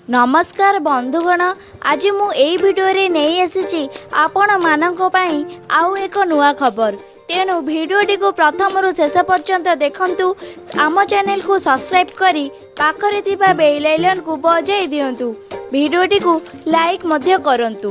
ନମସ୍କାର ବନ୍ଧୁଗଣ, ଆଜି ମୁଁ ଏଇ ଭିଡ଼ିଓରେ ନେଇ ଆସିଛି ଆପଣମାନଙ୍କ ପାଇଁ ଆଉ ଏକ ନୂଆ ଖବର। ତେଣୁ ଭିଡ଼ିଓଟିକୁ ପ୍ରଥମରୁ ଶେଷ ପର୍ଯ୍ୟନ୍ତ ଦେଖନ୍ତୁ। ଆମ ଚ୍ୟାନେଲକୁ ସବସ୍କ୍ରାଇବ୍ କରି ପାଖରେ ଥିବା ବେଲ୍ ଆଇକନ୍କୁ ବଜାଇ ଦିଅନ୍ତୁ। ଭିଡ଼ିଓଟିକୁ ଲାଇକ୍ ମଧ୍ୟ କରନ୍ତୁ।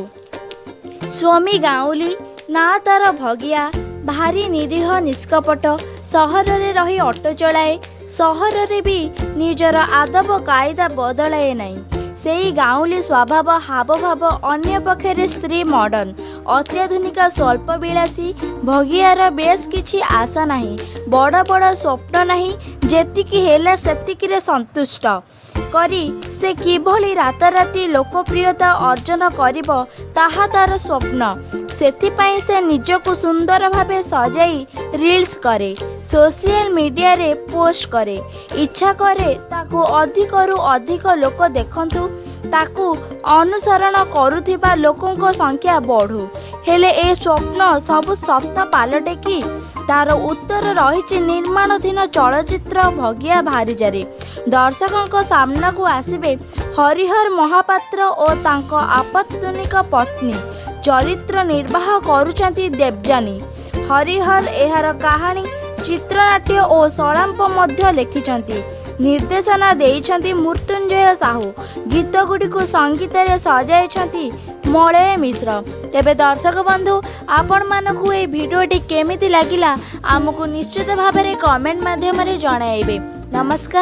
ସ୍ୱାମୀ ଗାଉଁଲି, ନାଁ ତାର ଭଗିଆ। ଭାରି ନିରୀହ, ନିଷ୍କପଟ। ସହରରେ ରହି ଅଟୋ ଚଳାଏ। ସହରରେ ବି ନିଜର ଆଦବ କାଇଦା ବଦଳାଏ ନାହିଁ। ସେଇ ଗାଉଁଲି ସ୍ୱଭାବ, ହାବଭାବ। ଅନ୍ୟ ପକ୍ଷରେ ସ୍ତ୍ରୀ ମଡର୍ଣ୍ଣ, ଅତ୍ୟାଧୁନିକା, ସ୍ୱଳ୍ପ ବିଳାସୀ। ଭଗିଆର ବେଶ୍ କିଛି ଆଶା ନାହିଁ, ବଡ଼ ବଡ଼ ସ୍ୱପ୍ନ ନାହିଁ। ଯେତିକି ହେଲା ସେତିକିରେ ସନ୍ତୁଷ୍ଟ କରି ସେ କିଭଳି ରାତାରାତି ଲୋକପ୍ରିୟତା ଅର୍ଜନ କରିବ, ତାହା ତାର ସ୍ୱପ୍ନ। ସେଥିପାଇଁ ସେ ନିଜକୁ ସୁନ୍ଦର ଭାବେ ସଜାଇ ରିଲ୍ସ କରେ, ସୋସିଆଲ ମିଡ଼ିଆରେ ପୋଷ୍ଟ କରେ। ଇଚ୍ଛା କରେ ତାକୁ ଅଧିକରୁ ଅଧିକ ଲୋକ ଦେଖନ୍ତୁ, ତାକୁ ଅନୁସରଣ କରୁଥିବା ଲୋକଙ୍କ ସଂଖ୍ୟା ବଢ଼ୁ। ହେଲେ ଏ ସ୍ୱପ୍ନ ସବୁ ସତ ପାଲଟେ କି? ତାର ଉତ୍ତର ରହିଛି ନିର୍ମାଣାଧୀନ ଚଳଚ୍ଚିତ୍ର ଭଗିଆ ଭାରିଯାରେ। ଦର୍ଶକଙ୍କ ସାମ୍ନାକୁ ଆସିବେ ହରିହର ମହାପାତ୍ର ଓ ତାଙ୍କ ଅତ୍ୟାଧୁନିକ ପତ୍ନୀ। ଚରିତ୍ର ନିର୍ବାହ କରୁଛନ୍ତି ଦେବଯାନୀ। ହରିହର ଏହାର କାହାଣୀ, ଚିତ୍ରନାଟ୍ୟ ଓ ସଂଳାପ ମଧ୍ୟ ଲେଖିଛନ୍ତି। ନିର୍ଦ୍ଦେଶନା ଦେଇଛନ୍ତି ମୃତ୍ୟୁଞ୍ଜୟ ସାହୁ। ଗୀତଗୁଡ଼ିକୁ ସଙ୍ଗୀତରେ ସଜାଇଛନ୍ତି ମଳୟ ମିଶ୍ର। ତେବେ ଦର୍ଶକ ବନ୍ଧୁ, ଆପଣମାନଙ୍କୁ ଏହି ଭିଡ଼ିଓଟି କେମିତି ଲାଗିଲା, ଆମକୁ ନିଶ୍ଚିତ ଭାବରେ କମେଣ୍ଟ ମାଧ୍ୟମରେ ଜଣାଇବେ। ନମସ୍କାର।